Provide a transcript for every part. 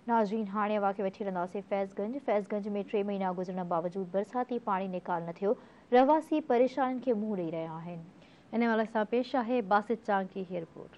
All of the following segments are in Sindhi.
ناظرين هاڻي اوهان کي وٺي هلنداسين فيض گنج، فيض گنج ۾ ٽي مهينا گذرڻ باوجود برساتي پاڻي نيڪال نه ٿيو، رهواسي پريشانين کي منهن ڏئي رهيا آهن. ان حوالي سان پيش آهي باسط چانگ جي هي رپورٽ.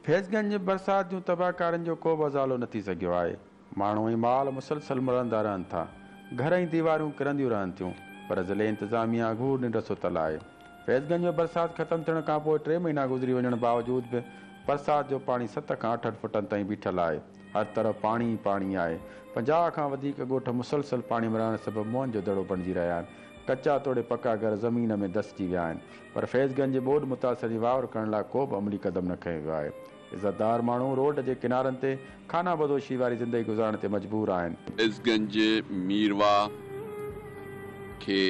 فيض گنج ۾ برسات جون تباهڪارين جو ڪو به ازالو نه ٿي سگهيو آهي. ماڻهو ۽ مال مسلسل مرندا رهن ٿا. گهر ۽ ديوارون ڪرنديون رهن ٿيون پر ضلعي انتظاميا گهور ننڊ ستل آهي. فيض گنج ۾ برسات ختم ٿيڻ کانپوء ٽي مهينا گذري وڃڻ باوجود به برسات جو پاڻي ست کان اٺ اٺ فٽن تائين بيٺل آهي. هر طرف پاڻي ئي پاڻي آهي. 50 کان وڌيڪ ڳوٺ مسلسل پاڻي ۾ رهڻ سبب موهن جو دڙو بڻجي رهيا آهن. ڪچا توڙي پڪا گهر زمين ۾ دسجي ويا آهن پر فيض گنج جي ٻوڏ متاثرن جي واهر ڪرڻ لاء ڪو به عملي قدم نه کنيو ويو آهي. عزتدار ماڻهو روڊ جي ڪنارن تي خانه بدوشي واري زندگي گذارڻ تي مجبور آهن. فيض گنج ميرواهه کي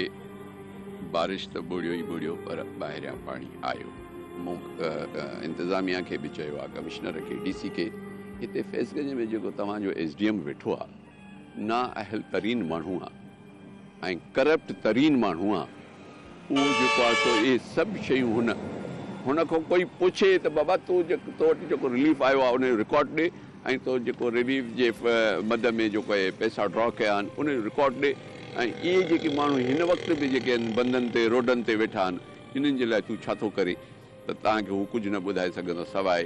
بارش ته ٻوڙيو ئي ٻوڙيو پر ٻاهريان پاڻي آيو. مون انتظاميا کي به چيو آهي ڪمشنر کي ڊي سي کي هتي فيض گنج ۾ جيڪو توهان جو ايس ڊي ايم ويٺو آهي نااهل ترين ماڻهو آهي ۽ ڪرپٽ ترين ماڻهو آ اهو جيڪو آ سو اهي سڀ شيون هن هن کان ڪوئي پڇي ته بابا تو جيڪو تو وٽ جيڪو رليف آيو آ ان جو رڪارڊ ڏي ۽ تو جيڪو رليف جي مد ۾ جيڪو اهي پئسا ڊرا ڪيا آهن ان جو رڪارڊ ڏي ۽ اهي جيڪي ماڻهو هن وقت به جيڪي آهن بندن تي روڊن تي ويٺا آهن انهن جي لاء تون ڇا ٿو ڪرين ته توهان کي هو ڪجهه نه ٻڌائي سگهندو سواء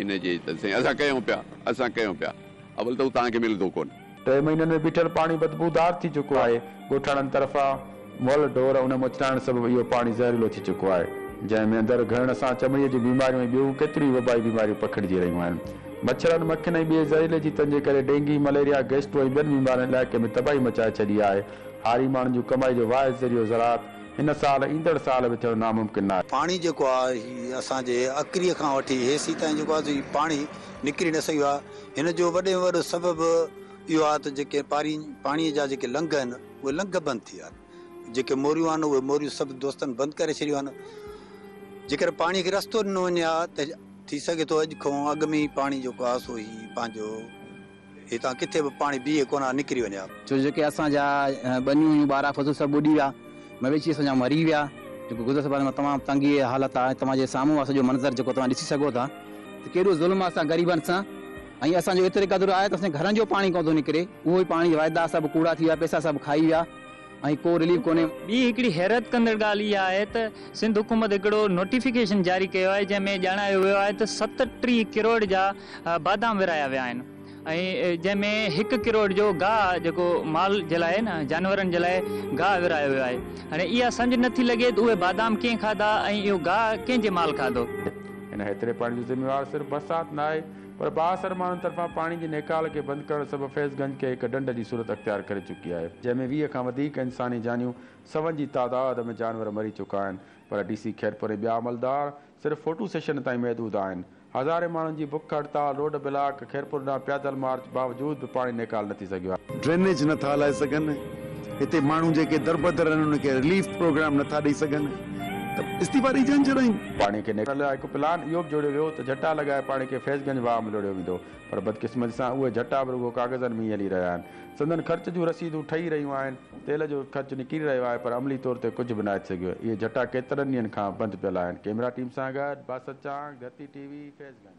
ان جي ته سائين اسان ڪيون پيا، اسان ڪيون پيا. اول ته هو توهان کي ملندو ڪونه. ٽي مهينن ۾ بيٺل پاڻي بدبودار ٿي چڪو آهي، ڳوٺاڻن طرفان مئل ڍور ان ۾ اڇلائڻ سبب اهو پاڻي زهريلو ٿي چڪو آهي، جنهن ۾ اندر گهڙڻ سان چمڙي جون بيماريون ۽ ٻيون ڪيتريون ئي وبائي بيماريون پکڙجي رهيون آهن. مڇرن، مکين ۽ ٻئي زهريلي جيتن جي ڪري ڊينگي، مليريا، گيسٽرو ۽ ٻين بيمارين علائقي ۾ تباهي مچائي ڇڏي آهي. هاري ماڻهن جون ڪمائي جو واحد ذريعو زراعت، هن سال ايندڙ سال به ٿيڻ ناممڪن ناهي. پاڻي جيڪو آهي هي اسان جي اڪريء کان وٺي هيسي تائين جيڪو آهي سو هي پاڻي نڪري نه سگهيو آهي. هن جو وڏي ۾ وڏو سبب اهو آهي ته جيڪي پاري پاڻيء جا جيڪي لنگهه آهن اهي لنگهه بند ٿي ويا آهن. جيڪي موريون آهن اهي موريون سڀ دوستن بند ڪري ڇڏيون آهن. جيڪڏهن پاڻي کي رستو ڏنو وڃي ها ته ٿي سگهي ٿو اڄ کان اڳ ۾ ئي پاڻي جيڪو آهي سو هي پنهنجو هتان ڪٿي به پاڻي بيهي ڪونه ها نڪري وڃي ها. ڇو جو جيڪي اسان جا ٻنيون هيون ٻارا فصل سڀ ٻڏي ويا مويشي اسان جا مري ويا جيڪو گذر سفر ۾ تمام تنگي حالت آهي توهان جي سامهون آهي سڄو منظر جيڪو توهان ڏسي سگهو ٿا ته ڪيڏو ظلم آهي اسان غريبن سان ۽ اسان جو ايتري قدر آهي ته اسان جي گهرن جو پاڻي ڪونه ٿو نڪري اهو ئي پاڻي واعدا سڀ ڪوڙا ٿي ويا پئسا سڀ کائي ويا ۽ ڪو رليف ڪونهي. ٻي هڪڙي حيرت ڪندڙ ڳالهه اها آهي ته سنڌ حڪومت هڪڙو نوٽيفڪيشن جاري ڪيو آهي جنهن ۾ ڄاڻايو ويو آهي ته 37 ڪروڙ جا بادام ورهايا ويا آهن ۽ جنهن ۾ 1 ڪروڙ جو گاهه جيڪو مال جي لاء نه جانورن جي لاء گاهه ورهايو ويو آهي هاڻي اها سمجهه نه ٿي لڳي ته اهي بادام ڪنهن کاڌا ۽ اهو گاهه ڪنهن جي مال کاڌو. هن هيتري پاڻي جو ذميوار صرف برسات نه آهي پر بااثر ماڻهن طرفان پاڻي جي نيڪال کي بند ڪرڻ سبب فيض گنج کي هڪ ڍنڍ جي صورت اختيار ڪري چڪي آهي جنهن ۾ 20 کان وڌيڪ انساني جانيون سون جي تعداد ۾ جانور مري چڪا آهن پر ڊي سي خيرپور ۽ ٻيا عملدار صرف فوٽو سيشن تائين محدود آهن هزارين ماڻهن جي بک هڙتال روڊ بلاڪ خيرپور ڏانهن پيادل مارچ باوجود به پاڻي نيڪال نه ٿي سگهيو آهي. ڊرينيج نه ٿا هلائي سگهن هتي ماڻهو جيڪي دربدر آهن انهن کي رليف پروگرام نه ٿا ڏئي سگهن ته استعيفا ڏئي جان ڇڏائين. پاڻي کي نيڪال لاء هڪ پلان اهو به جوڙيو ويو ته جهٽا لڳائي پاڻي کي فيض گنج واهه ۾ لوڙهيو ويندو پر بدقسمتي سان اهي جهٽا به رڳو ڪاغذن ۾ ئي هلي رهيا آهن. سندن خرچ جون رسيدون ٺهي رهيون آهن، تيل جو خرچ نڪري رهيو آهي پر عملي طور تي ڪجهه به ناهي ٿي سگهيو. اهي جهٽا ڪيترن ڏينهن کان بند پيل آهن. ڪئميرا ٽيم سان گڏ باسط چانگ، ڌرتي ٽي وي، فيض گنج.